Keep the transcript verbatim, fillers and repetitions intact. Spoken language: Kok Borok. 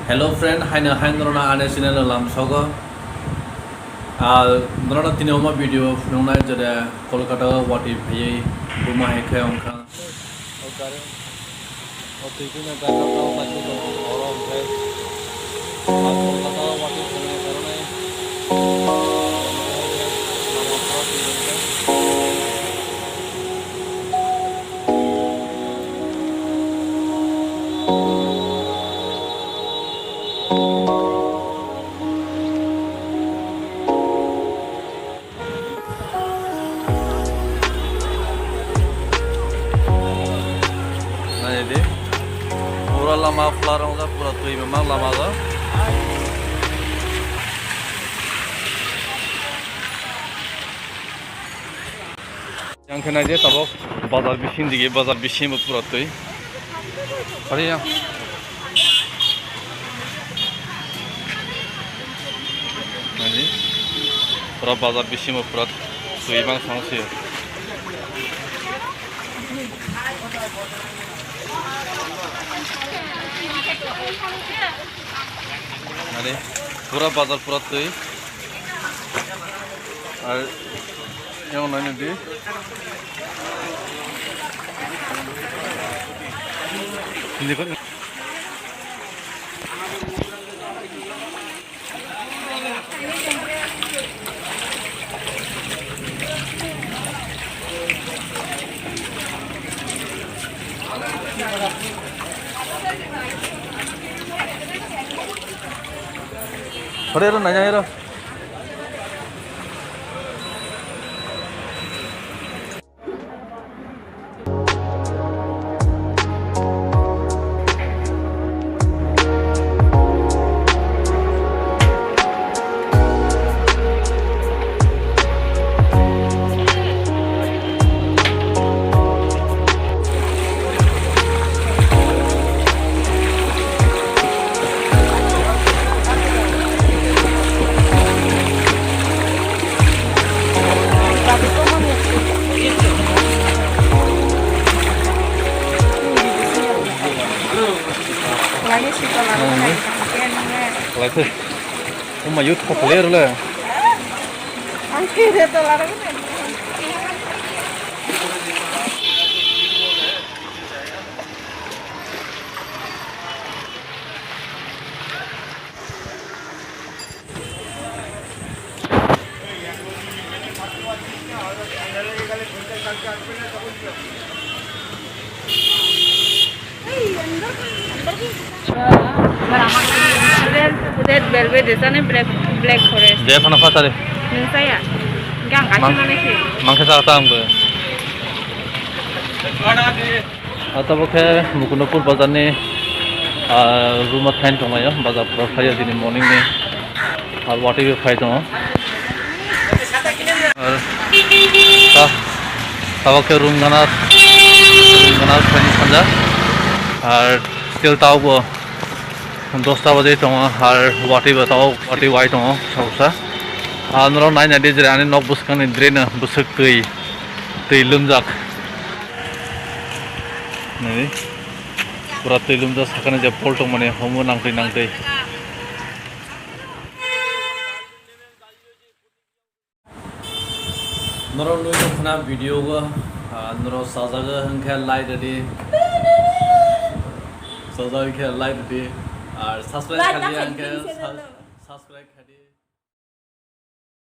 Hello friend, haino hai norokno ani channel o lamsogo. Ah, norokno tini omo video phunuknai jede Kolkata o watwi phaiwi buma hai khe wngkha. O gari, o twi twi no gari rok tabok paisuk tongo oro hwnkhe. Ah, Kolkata o watwi phaiwi karwi. Naidi, pura lama pla rongjak, pura twi mamang lama o. Yang khe naidi tabok bazar bising digi, bazar bising bo pura twi. Ari yang. Naidi, pura bazar bising bo pura twi bang sang se. Naidi, pura bazar pura twi. Ar yang naidi. Hore ro, nanya ro. Laithe. Oma youth kok ler le. Red velvet, jesa ni black, black forest. Deh, phano phasari. Nung saya. Gang kasih Mang-, mana sih? Mangkhe sa ta ang bo. Abo khe Mukundapur bazar ni, ah, room o thain tonglaio, bazar pura phaio dini morning ni, ar watwi bo phai tongo. Ar ta-, tabok khe room gana, room gana phaini sanja, ar still tabok bo dosta bajai tongo, ar watwi bo tabok watwi wai tongo sabsa. Ar norok naina di jera ani nok bwskang ni drain o bwswk twi, twi lumjak. Nai, pura twi lumjak sakani je pol tongmani homo nangtwi nangtwi. Norok nui tongkhna video o, ah, norok chajago hwnkhe like rwdi. Chajak khe like rwdi. Ar subscribe khaidi hwnkhe subscribe khaidi.